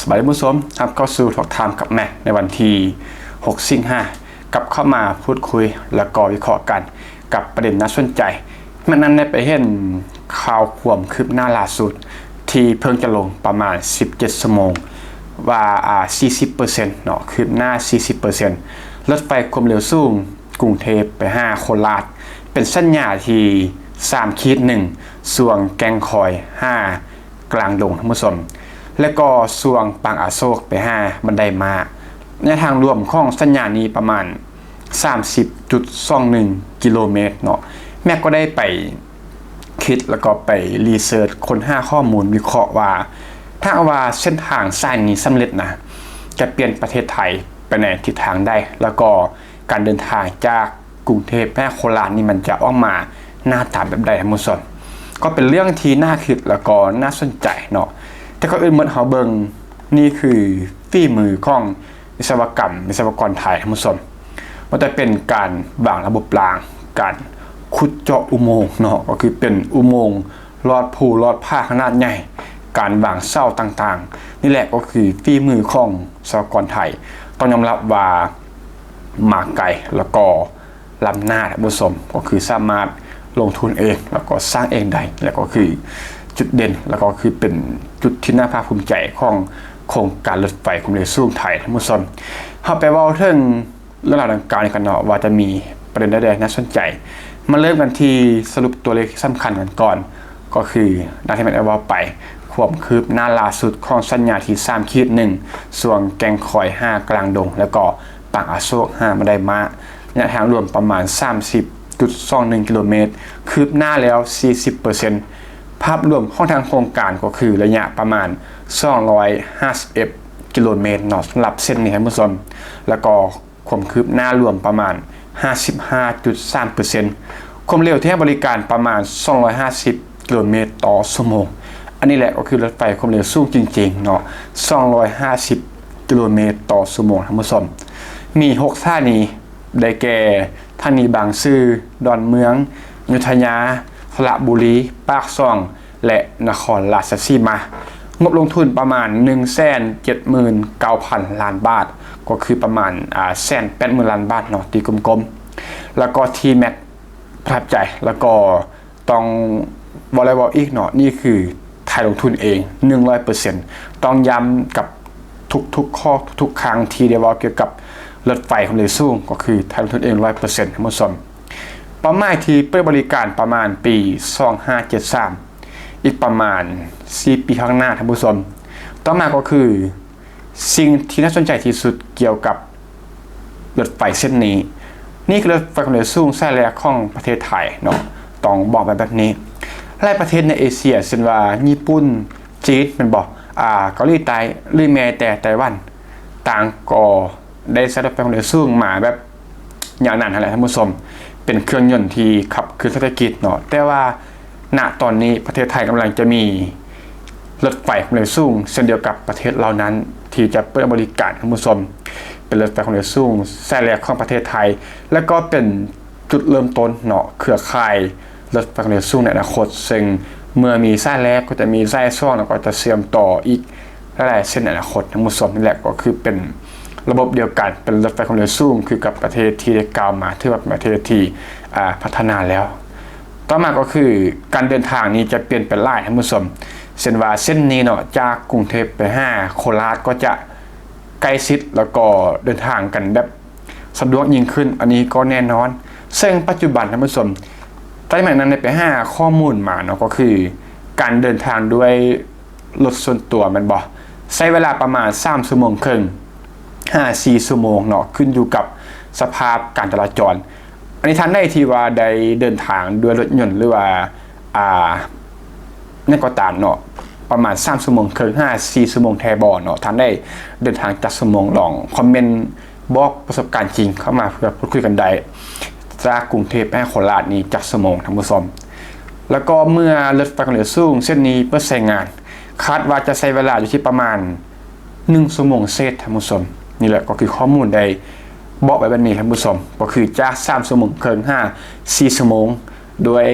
ສະບາຍດີທ່ານຜູ້ຊົມ, ຮັບເຂົ້າສູ່ Talk Time ກັບແມັກ ໃນວັນທີຫົກ ສິງຫາ, ກັບເຂົ້າມາພູດຄຸຍ ແລ້ວກໍວິເຄາະກັນກັບປະເດັນໜ້າສົນໃຈ. ແມັກນັ້ນໄດ້ໄປເຫັນຂ່າວຄວາມຄືບໜ້າລ່າສຸດ ທີ່ເພິ່ງຈະລົງປະມານສິບເຈັດຊົ່ວໂມງ ວ່າ ອາ ສີ່ສິບເປີເຊັນເນາະ, ຄືບໜ້າສີ່ສິບເປີເຊັນ ລົດໄຟຄວາມເລັວສູງ ກຸງເທບໄປຫາໂຄລາດ ເປັນສັນຍາທີສາມຂີດໜຶ່ງ ຊ່ວງແກ້ງຄອຍຫາກາງດົງ ທ່ານຜູ້ຊົມ, ແລະກໍຊ່ວງປາງອາໂສກໄປຫາບັນໄດມ້າ. ໄລຍະທາງລວມຂອງສັນຍານີ້ປະມານສາມສິບຈຸດສອງໜຶ່ງກິໂລແມັດເນາະ. ແມັກກໍໄດ້ໄປຄິດ ແລ້ວກໍໄປຣີເສີດຄົ້ນຫາຂໍ້ມູນວິເຄາະວ່າ ຖ້າຫາກວ່າເສັ້ນທາງສາຍນີ້ສຳເລັດນະ ຈະປ່ຽນປະເທດໄທໄປໃນທິດທາງໃດ ແລ້ວກໍ ການເດີນທາງຈາກກຸງເທບໄປຫາໂຄລາດນີ້ ມັນຈະອອກມາໜ້າຕາແບບໃດ ທ່ານຜູ້ຊົມ? ກໍເປັນເລື່ອງທີ່ໜ້າຄິດ ແລ້ວກໍໜ້າສົນໃຈເນາະ. ແຕ່ກ່ອນອື່ນໝົດເຮົາເບິ່ງ ນີ້ຄືຝີມືຂອງວິສະວະກຳ ວິສະວະກອນໄທ ທ່ານຜູ້ຊົມ, ບໍ່ວ່າຈະເປັນການວາງລະບົບລາງ, ການຂຸດເຈາະອຸໂມງເນາະ, ກໍຄືເປັນອຸໂມງ ລອດພູລອດຜາຂະໜາດໃຫຍ່, ການວາງເສົາຕ່າງໆ ນີ້ແຫຼະກໍຄືຝີມືຂອງວິສະວະກອນໄທ. ຕ້ອງຍອມຮັບວ່າມາໄກ ແລ້ວກໍລ້ຳໜ້າ ທ່ານຜູ້ຊົມ, ກໍຄືສາມາດລົງທຶນເອງ ແລ້ວກໍສ້າງເອງໄດ້, ແລ້ວກໍຄືຈຸດເດັ່ນ ແລ້ວກໍຄືເປັນຈຸດທີ່ໜ້າພາກພູມໃຈຂອງໂຄງການລົດໄຟຄວາມເລັວສູງໄທ ທ່ານຜູ້ຊົມ. ເຮົາໄປເວົ້າເຖິງ ເລື່ອງລາວດັ່ງກ່າວນີ້ກັນເນາະ ວ່າຈະມີປະເດັນໃດໆໜ້າສົນໃຈ. ມາເລີ່ມກັນທີ່ສະຫຼຸບຕົວເລກທີ່ສຳຄັນກັນກ່ອນ, ກໍຄື ດັ່ງທີ່ແມັກໄດ້ເວົ້າໄປ, ຄວາມຄືບໜ້າລ່າສຸດຂອງສັນຍາທີສາມຂີດໜຶ່ງ ຊ່ວງແກ້ງຄອຍຫາກາງດົງ ແລ້ວກໍປາງອາໂສກຫາບັນໄດມ້າ, ໄລຍະທາງລວມປະມານສາມສິບຈຸດສອງໜຶ່ງກິໂລແມັດ, ຄືບໜ້າແລ້ວສີ່ສິບເປີເຊັນ. ພາບລວມຂອງທາງໂຄງການກໍຄືໄລຍະປະມານສອງຮ້ອຍຫ້າສິບເອັດກິໂລແມັດເນາະ ສຳລັບເສັ້ນນີ້ ທ່ານຜູ້ຊົມ, ແລ້ວກໍ ຄວາມຄືບໜ້າລວມປະມານຫ້າສິບຫ້າຈຸດສາມເປີເຊັນ, ຄວາມເລັວທີ່ໃຫ້ບໍລິການປະມານສອງຮ້ອຍຫ້າສິບກິໂລແມັດຕໍ່ຊົ່ວໂມງ. ອັນນີ້ແຫຼະກໍຄືລົດໄຟຄວາມເລັວສູງຈິງໆເນາະ, ສອງຮ້ອຍຫ້າສິບກິໂລແມັດຕໍ່ຊົ່ວໂມງ ທ່ານຜູ້ຊົມ. ມີຫົກສະຖານີ ໄດ້ແກ່ ສະຖານີບາງຊື່, ດອນເມືອງ, ອະຍຸດທະຍາ, ສະລະບູລີ, ປາກຊ່ອງ ແລະ ນະຄອນລາຊະສີມາ, ງົບລົງທຶນປະມານໜຶ່ງແສນເຈັດໝື່ນເກົ້າພັນລ້ານບາດ, ກໍຄືປະມານ ອາ ແສນແປດໝື່ນລ້ານບາດເນາະ ຕີກົມໆ. ແລ້ວກໍທີ່ແມັກປະທັບໃຈ ແລ້ວກໍຕ້ອງເວົ້າແລ້ວເວົ້າອີກເນາະ, ນີ້ຄືໄທລົງທຶນເອງໜຶ່ງຮ້ອຍເປີເຊັນ. ຕ້ອງຢ້ຳກັບທຸກໆຂໍ້ ທຸກໆຄັ້ງທີ່ໄດ້ເວົ້າກ່ຽວກັບລົດໄຟຄວາມເລັວສູງ, ກໍຄືໄທລົງທຶນເອງຮ້ອຍເປີເຊັນ ທ່ານຜູ້ຊົມ. ເປົ້າໝາຍທີ່ເປີດບໍລິການປະມານປີສອງຫ້າເຈັດສາມ ອີກປະມານສີ່ປີຂ້າງໜ້າ ທ່ານຜູ້ຊົມ. ຕໍ່ມາກໍຄື ສິ່ງທີ່ໜ້າສົນໃຈທີ່ສຸດກ່ຽວກັບລົດໄຟເສັ້ນນີ້, ນີ້ຄືລົດໄຟຄວາມເລັວສູງສາຍແລກຂອງປະເທດໄທເນາະ, ຕ້ອງບອກໄວ້ແບບນີ້. ຫຼາຍປະເທດໃນເອເຊຍ ເຊັ່ນວ່າຍີ່ປຸ່ນ, ຈີນ ແມ່ນບໍ່, ອາ ເກົາຫຼີໃຕ້ ຫຼື ແມ້ແຕ່ໄຕ້ຫວັນ ຕ່າງກໍ ໄດ້ໃຊ້ລົດໄຟຄວາມເລັວສູງມາແບບຍາວນານຫັ້ນແຫຼະທ່ານຜູ້ຊົມ, ເປັນເຄື່ອງຍົນທີ່ຂັບເຄື່ອນເສດຖະກິດເນາະ. ແຕ່ວ່າ ນະຕອນນີ້ປະເທດໄທກຳລັງຈະມີລົດໄຟຄວາມເລັວສູງເຊັ່ນດຽວກັບປະເທດເຫຼົ່ານັ້ນ ທີ່ຈະເປີດໃຫ້ບໍລິການທ່ານຜູ້ຊົມ, ເປັນລົດໄຟຄວາມເລັວສູງສາຍແລກຂອງປະເທດໄທ ແລະ ກໍເປັນຈຸດເລີ່ມຕົ້ນເນາະ ເຄືອຂ່າຍ ລົດໄຟຄວາມເລັວສູງໃນອະນາຄົດ, ເຊິ່ງເມື່ອມີສາຍແລກກໍຈະມີສາຍສອງ ແລ້ວກໍຈະເຊື່ອມຕໍ່ອີກຫຼາຍໆເສັ້ນໃນອະນາຄົດ. ທ່ານຜູ້ຊົມ, ນີ້ແຫຼະກໍຄືເປັນລະບົບດຽວກັນ, ເປັນລົດໄຟຄວາມເລັວສູງຄືກັບປະເທດທີ່ໄດ້ກ່າວມາ, ຖືວ່າເປັນປະເທດທີ່ ອາ ພັດທະນາແລ້ວ. ຕໍ່ມາກໍຄືການເດີນທາງນີ້ຈະປ່ຽນໄປຫຼາຍ, ທ່ານຜູ້ຊົມ. ເຊັ່ນວ່າເສັ້ນນີ້ເນາະ, ຈາກກຸງເທບໄປຫາໂຄລາດກໍຈະໃກ້ຊິດ, ແລ້ວກໍເດີນທາງກັນແບບ ສະດວກຍິ່ງຂຶ້ນ, ອັນນີ້ກໍແນ່ນອນ. ເຊິ່ງປັດຈຸບັນທ່ານຜູ້ຊົມ, ໄຕ້ແມັກນັ້ນໄດ້ໄປຫາຂໍ້ມູນມາເນາະ, ກໍຄືການເດີນທາງດ້ວຍລົດສ່ວນຕົວແມ່ນບໍ່, ໃຊ້ເວລາປະມານສາມຊົ່ວໂມງເຄິ່ງຫາສີ່ຊົ່ວໂມງເນາະ, ຂຶ້ນຢູ່ກັບສະພາບການຈະລາຈອນ. ອັນນີ້ທ່ານໃດທີ່ວ່າໄດ້ເດີນທາງດ້ວຍລົດຍົນ ຫຼືວ່າ ອ່າ ຫຍັງກໍຕາມເນາະ, ປະມານສາມຊົ່ວໂມງເຄິ່ງຫາສີ່ຊົ່ວໂມງແທ້ບໍ່ເນາະ? ທ່ານໄດ້ເດີນທາງຈັກຊົ່ວໂມງ? ລອງຄອມເມັນບອກປະສົບການຈິງເຂົ້າມາເພື່ອພູດຄຸຍກັນໄດ້. ຈາກກຸງເທບໄປຫາໂຄລາດນີ້ຈັກຊົ່ວໂມງ, ທ່ານຜູ້ຊົມ? ແລ້ວກໍເມື່ອລົດໄຟຄວາມເລັວສູງເສັ້ນນີ້ເປີດໃຊ້ງານ, ຄາດວ່າຈະໃຊ້ເວລາຢູ່ທີ່ປະມານ ໜຶ່ງຊົ່ວໂມງເສດ, ທ່ານຜູ້ຊົມ. ນີ້ແຫຼະກໍຄືຂໍ້ມູນໄດ້ບອກໄວ້ແບບນີ້, ທ່ານຜູ້ຊົມ, ກໍຄືຈາກສາມຊົ່ວໂມງເຄິ່ງຫາສີ່ຊົ່ວໂມງ ດ້ວຍ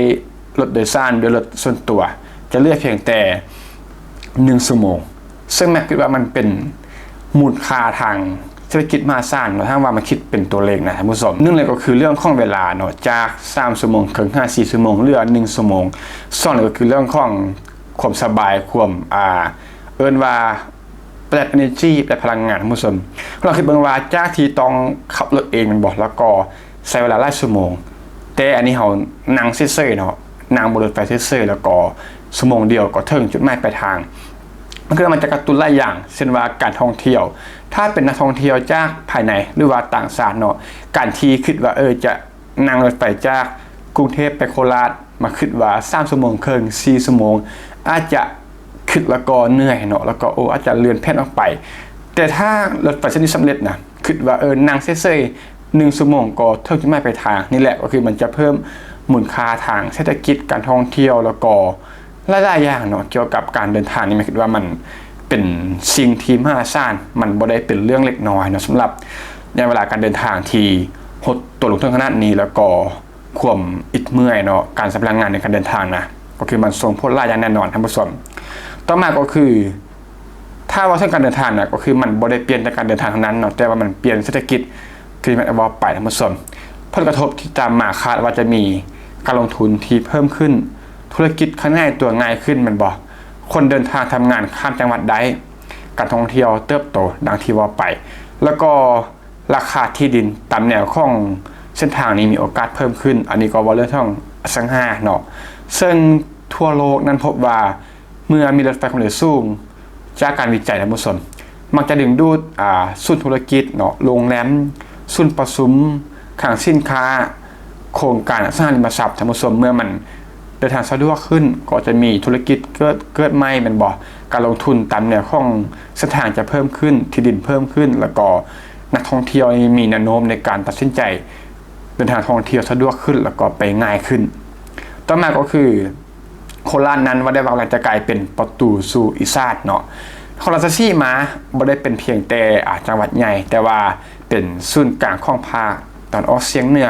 ລົດໂດຍສານ, ດ້ວຍລົດສ່ວນຕົວ, ຈະເຫຼືອພຽງແຕ່ໜຶ່ງຊົ່ວໂມງ ເຊິ່ງແມັກຄິດວ່າມັນເປັນມູນຄ່າທາງເສດຖະກິດມະຫາສານເນາະ ຖ້າວ່າມັນຄິດເປັນຕົວເລກນະທ່ານຜູ້ຊົມ. ໜຶ່ງເລີຍກໍຄືເລື່ອງຂອງເວລາເນາະ ຈາກສາມຊົ່ວໂມງເຄິ່ງຫາສີ່ຊົ່ວໂມງ ເຫຼືອໜຶ່ງຊົ່ວໂມງ. ສອງເລີຍກໍຄືເລື່ອງຂອງຄວາມສະບາຍ ຄວາມ ອ່າ ເອີ້ນວ່າປະຢັດເອເນີຈີ ປະຢັດພະລັງງານ ທ່ານຜູ້ຊົມ. ລອງຄິດເບິ່ງວ່າຈາກທີ່ຕ້ອງຂັບລົດເອງແມ່ນບໍ່ ແລ້ວກໍໃຊ້ເວລາຫຼາຍຊົ່ວໂມງ ແຕ່ອັນນີ້ເຮົານັ່ງເສີຍໆເນາະ ນັ່ງບົນລົດໄຟເສີຍໆ ແລ້ວກໍຊົ່ວໂມງດຽວກໍເຖິງຈຸດໝາຍປາຍທາງ. ມັນຄືວ່າມັນຈະກະຕຸ້ນຫຼາຍຢ່າງ ເຊັ່ນວ່າການທ່ອງທ່ຽວ ຖ້າເປັນນັກທ່ອງທ່ຽວຈາກພາຍໃນ ຫຼືວ່າຕ່າງຊາດເນາະ ການທີ່ຄິດວ່າ ເອີ ຈະນັ່ງລົດໄຟຈາກກຸງເທບໄປໂຄລາດ ມາຄິດວ່າສາມຊົ່ວໂມງເຄິ່ງ ສີ່ຊົ່ວໂມງ ອາດຈະຄິດແລ້ວກໍເມື່ອຍເນາະ ແລ້ວກໍ ໂອ້ ອາດຈະເລື່ອນແຜນອອກໄປ. ແຕ່ຖ້າລົດໄຟເສັ້ນນີ້ສຳເລັດນະ ຄິດວ່າ ເອີ ນັ່ງເສີຍໆ ໜຶ່ງຊົ່ວໂມງກໍເຖິງຈຸດໝາຍປາຍທາງ. ນີ້ແຫຼະກໍຄືມັນຈະເພີ່ມມູນຄ່າທາງເສດຖະກິດ ການທ່ອງທ່ຽວ ແລ້ວກໍຫຼາຍໆຢ່າງເນາະ ກ່ຽວກັບການເດີນທາງນີ້ ແມັກຄິດວ່າມັນເປັນສິ່ງທີ່ມະຫາສານ ມັນບໍ່ໄດ້ເປັນເລື່ອງເລັກນ້ອຍເນາະ ສຳລັບໄລຍະເວລາການເດີນທາງທີ່ຫົດຕົວລົງເຖິງຂະໜາດນີ້ ແລ້ວກໍຄວາມອິດເມື່ອຍເນາະ ການໃຊ້ພະລັງງານໃນການເດີນທາງນະ ກໍຄືມັນສົ່ງຜົນຫຼາຍຢ່າງແນ່ນອນທ່ານຜູ້ຊົມ. ຕໍ່ມາກໍຄື ຖ້າເວົ້າເຖິງການເດີນທາງນະ ກໍຄືມັນບໍ່ໄດ້ປ່ຽນແຕ່ການເດີນທາງເທົ່ານັ້ນເນາະ ແຕ່ວ່າມັນປ່ຽນເສດຖະກິດ ຄືທີ່ແມັກໄດ້ເວົ້າໄປທ່ານຜູ້ຊົມ. ຜົນກະທົບທີ່ຕາມມາຄາດວ່າຈະມີການລົງທຶນທີ່ເພີ່ມຂຶ້ນ, ທຸລະກິດຂະຫຍາຍຕົວງ່າຍຂຶ້ນແມ່ນບໍ່? ຄົນເດີນທາງທຳງານຂ້າມຈັງຫວັດໄດ້, ການທ່ອງທ່ຽວເຕີບໂຕດັ່ງທີ່ເວົ້າໄປ ແລ້ວກໍ ລາຄາທີ່ດິນຕາມແນວຂອງເສັ້ນທາງນີ້ມີໂອກາດເພີ່ມຂຶ້ນ. ອັນນີ້ກໍເວົ້າເລື່ອງຂອງອະສັງຫາເນາະ ເຊິ່ງທົ່ວໂລກນັ້ນພົບວ່າ ເມື່ອມີລົດໄຟຄວາມເລັວສູງ ຈາກການວິໄຈທ່ານຜູ້ຊົມ ມັກຈະດຶງດູດ ອາ ສູນທຸລະກິດເນາະ, ໂຮງແຮມ, ສູນປະຊຸມ, ຄັງສິນຄ້າ, ໂຄງການອະສັງຫາລິມະຊັບທ່ານຜູ້ຊົມ. ເມື່ອມັນເດີນທາງສະດວກຂຶ້ນ ກໍຈະມີທຸລະກິດເກີດ ເກີດໃໝ່ແມ່ນບໍ່? ການລົງທຶນຕາມແນວຂອງເສັ້ນທາງຈະເພີ່ມຂຶ້ນ, ທີ່ດິນເພີ່ມຂຶ້ນ ແລ້ວກໍ ນັກທ່ອງທ່ຽວນີ້ມີແນວໂນ້ມໃນການຕັດສິນໃຈເດີນທາງທ່ອງທ່ຽວສະດວກຂຶ້ນ ແລ້ວກໍໄປງ່າຍຂຶ້ນ. ຕໍ່ມາກໍຄື ໂຄລາດນັ້ນວ່າໄດ້ວ່າກຳລັງຈະກາຍເປັນປະຕູສູ່ອີສານເນາະ. ນະຄອນລາຊະສີມາບໍ່ໄດ້ເປັນພຽງແຕ່ ອາ ຈັງຫວັດໃຫຍ່ ແຕ່ວ່າເປັນສູນກາງຂອງພາກຕາເວັນອອກສຽງເໜືອ.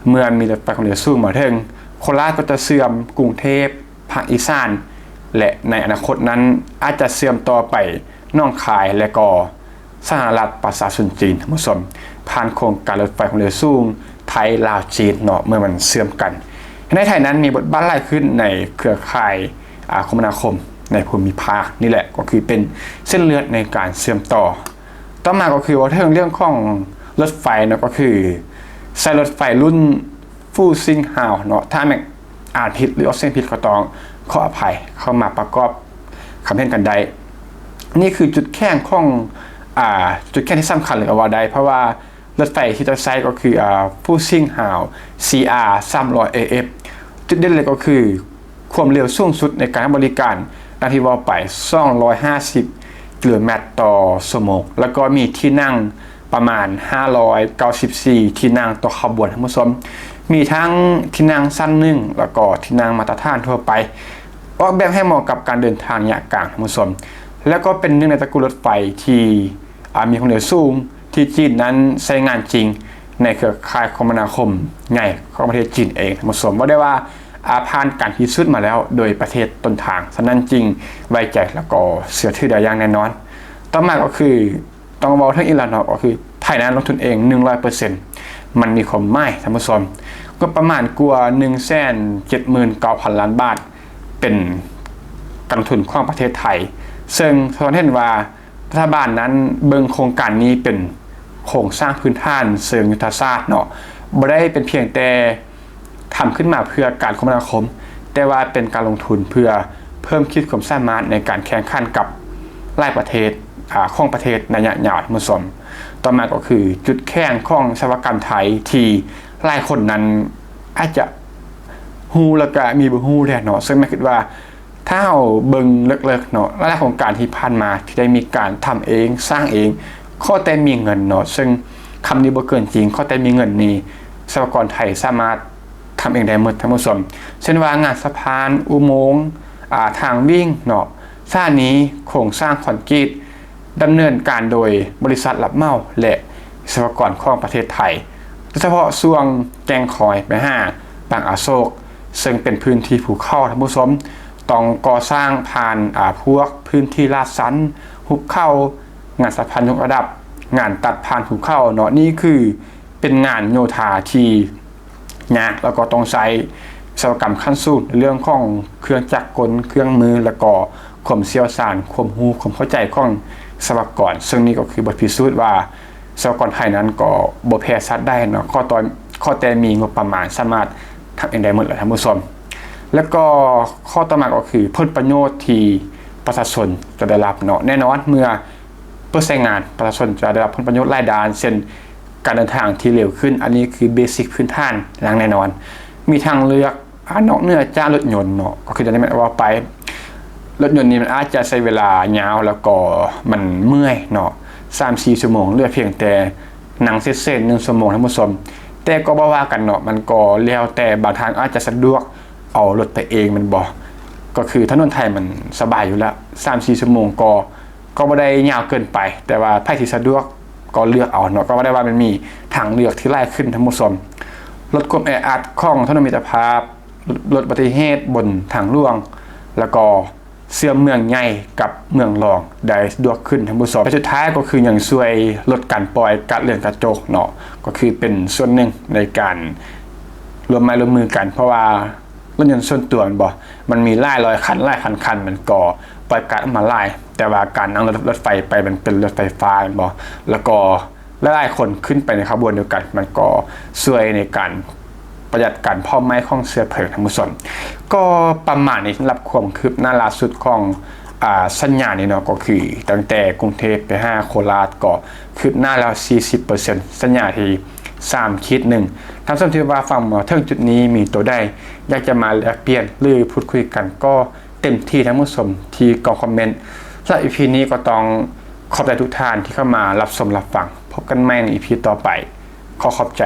ເມື່ອມີລົດໄຟຄວາມເລັວສູງມາເຖິງ ໂຄລາດກໍຈະເຊື່ອມກຸງເທບ ພາກອີສານ ແລະ ໃນອະນາຄົດນັ້ນອາດຈະເຊື່ອມຕໍ່ໄປໜອງຄາຍ ແລະ ກໍ ສາທາລະນະລັດປະຊາຊົນຈີນ ທ່ານຜູ້ຊົມ, ຜ່ານໂຄງການລົດໄຟຄວາມເລັວສູງໄທລາວຈີນເນາະ ເມື່ອມັນເຊື່ອມກັນ. ໃນໄທນັ້ນມີບົດບາດຫຼາຍຂຶ້ນໃນເຄືອຂ່າຍ ອາ ຄົມມະນາຄົມໃນພູມິພາກ. ນີ້ແຫຼະກໍຄືເປັນເສັ້ນເລືອດໃນການເຊື່ອມຕໍ່. ຕໍ່ມາກໍຄືເວົ້າເຖິງເລື່ອງຂອງລົດໄຟເນາະ ກໍຄືໃຊ້ລົດໄຟລຸ້ນ ຟູຊິງຮາວເນາະ, ຖ້າແມັກອ່ານຜິດ ຫຼື ອອກສຽງຜິດ ກໍຕ້ອງຂໍອະໄພ ເຂົ້າມາປະກອບຄຳເຫັນກັນໄດ້. ນີ້ຄືຈຸດແຂງຂອງ ອາ ຈຸດແຂງທີ່ສຳຄັນເລີຍກໍວ່າໄດ້ ເພາະວ່າລົດໄຟທີ່ຈະໃຊ້ກໍຄື ອາ ຟູຊິງຮາວ ຊີອາ ສາມຮ້ອຍເອເອັຟ. ຈຸດເດັ່ນເລີຍກໍຄື ຄວາມເລັວສູງສຸດໃນການໃຫ້ບໍລິການ ດັ່ງທີ່ເວົ້າໄປ ສອງຮ້ອຍຫ້າສິບກິໂລແມັດຕໍ່ຊົ່ວໂມງ ແລ້ວກໍມີທີ່ນັ່ງປະມານຫ້າຮ້ອຍເກົ້າສິບສີ່ທີ່ນັ່ງຕໍ່ຂະບວນ ທ່ານຜູ້ຊົມ. ມີທັງທີ່ນັ່ງຊັ້ນໜຶ່ງ ແລ້ວກໍທີ່ນັ່ງມາດຕະຖານທົ່ວໄປ, ອອກແບບໃຫ້ເໝາະກັບການເດີນທາງໄລຍະກາງ ທ່ານຜູ້ຊົມ, ແລ້ວກໍເປັນໜຶ່ງໃນຕະກູນລົດໄຟທີ່ ອາ ມີຄວາມເລັວສູງ ທີ່ຈີນນັ້ນໃຊ້ງານຈິງໃນເຄືອຂ່າຍຄົມມະນາຄົມໃຫຍ່ຂອງປະເທດຈີນເອງ ທ່ານຜູ້ຊົມ. ເວົ້າໄດ້ວ່າ ອາ ຜ່ານການພິສູດມາແລ້ວໂດຍປະເທດຕົ້ນທາງ, ສະນັ້ນຈຶ່ງໄວ້ໃຈ ແລ້ວກໍເຊື່ອຖືໄດ້ຢ່າງແນ່ນອນ. ຕໍ່ມາກໍຄືຕ້ອງເວົ້າເຖິງອີກແລ້ວເນາະ, ກໍຄືໄທນັ້ນລົງທຶນເອງໜຶ່ງຮ້ອຍເປີເຊັນ ມັນມີຄວາມໝາຍ ທ່ານຜູ້ຊົມ, ງົບປະມານກວ່າໜຶ່ງແສນເຈັດໝື່ນເກົ້າພັນລ້ານບາດ ເປັນການລົງທຶນຂອງປະເທດໄທ, ເຊິ່ງສະທ້ອນເຫັນວ່າ ລັດຖະບານນັ້ນເບິ່ງໂຄງການນີ້ເປັນໂຄງສ້າງພື້ນຖານເຊີງຍຸດທະສາດເນາະ, ບໍ່ໄດ້ເປັນພຽງແຕ່ທຳຂຶ້ນມາເພື່ອການຄົມມະນາຄົມ, ແຕ່ວ່າເປັນການລົງທຶນເພື່ອເພີ່ມຂີດຄວາມສາມາດໃນການແຂ່ງຂັນກັບຫຼາຍປະເທດ ອາ ຂອງປະເທດໃນໄລຍະຍາວ ທ່ານຜູ້ຊົມ. ຕໍ່ມາກໍຄືຈຸດແຂງຂອງວິສະວະກຳໄທທີ່ຫຼາຍຄົນນັ້ນອາດຈະຮູ້ ແລ້ວກະມີບໍ່ຮູ້ແຫຼະເນາະ, ເຊິ່ງແມັກຄິດວ່າ ຖ້າເຮົາເບິ່ງເລິກໆເນາະ, ຫຼາຍໆໂຄງການທີ່ຜ່ານມາທີ່ໄດ້ມີການທຳເອງ ສ້າງເອງ ຂໍແຕ່ມີເງິນເນາະ, ເຊິ່ງຄຳນີ້ບໍ່ເກີນຈິງ, ຂໍແຕ່ມີເງິນນີ້ ວິສະວະກອນໄທສາມາດທຳເອງໄດ້ໝົດ ທ່ານຜູ້ຊົມ, ເຊັ່ນວ່າງານສະພານ, ອຸໂມງ, ອາ, ທາງວິ່ງເນາະ, ສະຖານີ, ໂຄງສ້າງຄອນກຣີດ, ດຳເນີນການໂດຍບໍລິສັດຮັບເໝົາ ແລະ ວິສະວະກອນຂອງປະເທດໄທ, ໂດຍສະເພາະຊ່ວງແກ້ງຄອຍໄປຫາປາງອາໂສກ, ເຊິ່ງເປັນພື້ນທີ່ພູເຂົາ ທ່ານຜູ້ຊົມ. ຕ້ອງກໍ່ສ້າງຜ່ານ ອາ ພວກພື້ນທີ່ລາດຊັນ, ຫຸບເຂົາ, ງານສະພານຍົກລະດັບ, ງານຕັດຜ່ານພູເຂົາເນາະ. ນີ້ຄືເປັນງານໂຍທາທີ່ຍາກ ແລ້ວກໍຕ້ອງໃຊ້ວິສະວະກຳຂັ້ນສູງ ໃນເລື່ອງຂອງເຄື່ອງຈັກກົນ, ເຄື່ອງມື ແລ້ວກໍຄວາມຊ່ຽວຊານ, ຄວາມຮູ້, ຄວາມເຂົ້າໃຈຂອງວິສະວະກອນ. ເຊິ່ງນີ້ກໍຄືບົດພິສູດວ່າ ສະວະກອນໄທນັ້ນກໍບໍ່ແພ້ສັດໃດເນາະ ຂໍຕອນ ຂໍແຕ່ມີງົບປະມານ ສາມາດທຳເອງໄດ້ໝົດແຫຼະທ່ານຜູ້ຊົມ. ແລ້ວກໍຂໍ້ຕໍ່ມາກໍຄືຜົນປະໂຫຍດທີ່ປະຊາຊົນຈະໄດ້ຮັບເນາະ. ແນ່ນອນ ເມື່ອເປີດໃຊ້ງານ ປະຊາຊົນຈະໄດ້ຮັບຜົນປະໂຫຍດຫຼາຍດ້ານ ເຊັ່ນ ການເດີນທາງທີ່ເລັວຂຶ້ນ, ອັນນີ້ຄືເບສິກພື້ນຖານຢ່າງແນ່ນອນ. ມີທາງເລືອກ ອາ ນອກເໜືອຈາກລົດຍົນເນາະ ກໍຄືຈະໄດ້ແມ່ນວ່າໄປ ລົດຍົນນີ້ມັນອາດຈະໃຊ້ເວລາຍາວ ແລ້ວກໍມັນເມື່ອຍເນາະ ສາມສີ່ຊົ່ວໂມງ ເຫຼືອພຽງແຕ່ນັ່ງເສດໆໜຶ່ງຊົ່ວໂມງທ່ານຜູ້ຊົມ. ແຕ່ກໍບໍ່ວ່າກັນເນາະ ມັນກໍແລ້ວແຕ່ ບາງທ່ານອາດຈະສະດວກເອົາລົດໄປເອງແມ່ນບໍ່ ກໍຄືຖະໜົນໄທມັນສະບາຍຢູ່ແລ້ວ ສາມສີ່ຊົ່ວໂມງກໍ ກໍບໍ່ໄດ້ຍາວເກີນໄປ ແຕ່ວ່າໃຜທີ່ສະດວກກໍເລືອກເອົາເນາະ. ກໍວ່າໄດ້ວ່າມັນມີທາງເລືອກທີ່ຫຼາຍຂຶ້ນທ່ານຜູ້ຊົມ. ລົດຄວາມແອອັດຂອງຖະໜົນມິດຕະພາບ, ລົດ ລົດອຸບັດຕິເຫດບົນທາງຫຼວງ ແລ້ວກໍເຊື່ອມເມືອງໃຫຍ່ກັບເມືອງລອງໄດ້ສະດວກຂຶ້ນທ່ານຜູ້ຊົມ. ແລະ ສຸດທ້າຍກໍຄືຍັງຊ່ວຍລົດການປ່ອຍກາດເລືອນກະຈົກເນາະ ກໍຄືເປັນສ່ວນໜຶ່ງໃນການຮ່ວມໄມ້ຮ່ວມມືກັນ ເພາະວ່າ ລົດຍົນສ່ວນຕົວແມ່ນບໍ່ ມັນມີຫຼາຍຮ້ອຍຄັນ ຫຼາຍພັນຄັນ ມັນກໍປ່ອຍກາດອອກມາຫຼາຍ ແຕ່ວ່າການນັ່ງລົດ ລົດໄຟໄປ ມັນເປັນລົດໄຟຟ້າແມ່ນບໍ່ ແລ້ວກໍຫຼາຍໆຄົນຂຶ້ນໄປໃນຂະບວນດຽວກັນ ມັນກໍຊ່ວຍໃນການປະຢັດການເຜົາໄໝ້ຂອງເຊື້ອເພີງທ່ານຜູ້ຊົມ. ກໍປະມານນີ້ສຳລັບຄວາມຄືບໜ້າລ່າສຸດຂອງ ອາ ສັນຍານີ້ເນາະ ກໍຄືຕັ້ງແຕ່ກຸງເທບໄປຫາໂຄລາດ ກໍຄືບໜ້າແລ້ວສີ່ສິບເປີເຊັນ ສັນຍາທີ່ສາມຂີດໜຶ່ງ. ທ່ານຜູ້ຊົມທີ່ວ່າຟັງມາເຖິງຈຸດນີ້ ມີໂຕໃດ ຢາກຈະມາແລກປ່ຽນ ຫຼື ພູດຄຸຍກັນ ກໍເຕັມທີ່ທ່ານຜູ້ຊົມທີ່ກ່ອງຄອມເມັນ. ສຳລັບອີພີນີ້ກໍຕ້ອງຂອບໃຈທຸກທ່ານທີ່ເຂົ້າມາຮັບຊົມຮັບຟັງ. ພົບກັນໃໝ່ໃນອີພີຕໍ່ໄປ. ຂໍຂອບໃຈ.